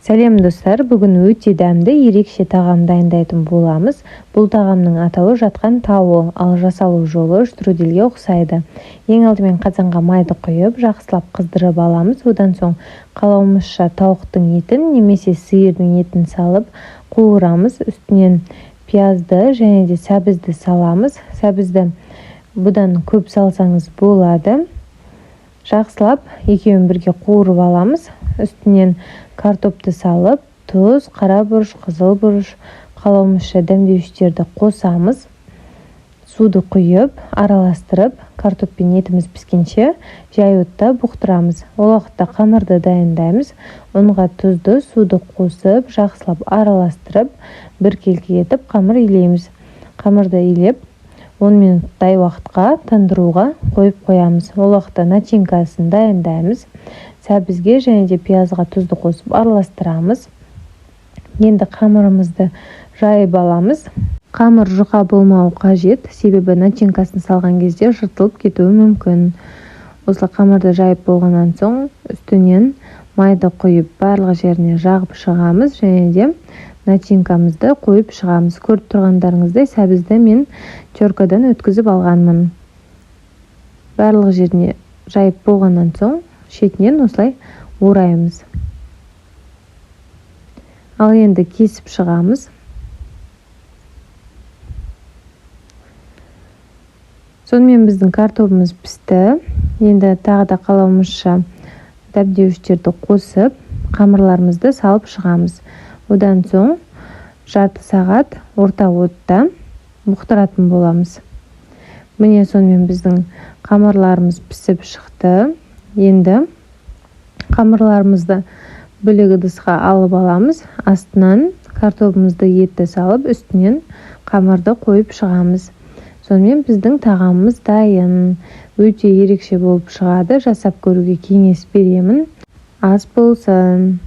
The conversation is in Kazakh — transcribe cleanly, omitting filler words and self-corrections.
Сәлем, достар! Бүгін өте дәмді, ерекше тағам дайындайтын боламыз. Бұл тағамның атауы жатқан тауы, ал жасалу жолы штрудельге ұқсайды. Ең алдымен қазанға майды құйып, жақсылап қыздырып аламыз. Одан соң қалауымызша тауықтың етін немесе сиырдың етін салып қуырамыз. Үстінен пиязды және де сәбізді саламыз. Сәбізді бұдан көп салсаңыз болады. Жақсылап екеуін бірге қуырып аламыз. Үстінен картопты салып, тұз, қара бұрыш, қызыл бұрыш, қалауымызша дәмдеуіштерді қосамыз. Суды құйып, араластырып, картоп пен етіміз піскенше жай отта бұқтырамыз. Ол уақытта қамырды дайындаймыз. Ұнға тұзды, суды қосып, жақсылап араластырып, біркелкі етіп қамыр илейміз. Қамырды илеп, 10 минуттай уақытқа тындыруға қойып қоямыз. Ол уақытта начинкасын дайындаймыз. Сәбізге және де пиязға тұзды қосып араластырамыз. Енді қамырымызды жайып аламыз. Қамыр жұқа болмауы қажет, себебі начинкасын салған кезде жыртылып кетуі мүмкін. Осылай қамырды жайып болғаннан соң, үстінен майды құйып, барлық жеріне жағып шығамыз және де начинкамызды қойып шығамыз. Көріп тұрғандарыңыздай, сәбізді мен теркадан өткізіп алғанмын. Барлық жеріне жайып болғаннан соң, шетінен осылай ораймыз. Ал енді кесіп шығамыз. Сонымен, біздің картобымыз пісті. Енді тағы да қалауымызша дәмдеуіштерді қосып, қамырларымызды салып шығамыз. Одан соң жарты сағат орта отта бұқтыратын боламыз. Міне, сонымен біздің қамырларымыз пісіп шықты. Енді қамырларымызды бөлек ыдысқа алып аламыз. Астынан картобымызды, етті салып, үстінен қамырды қойып шығамыз. Сонымен, біздің тағамымыз дайын. Өте ерекше болып шығады, жасап көруге кеңес беремін. Ас болсын!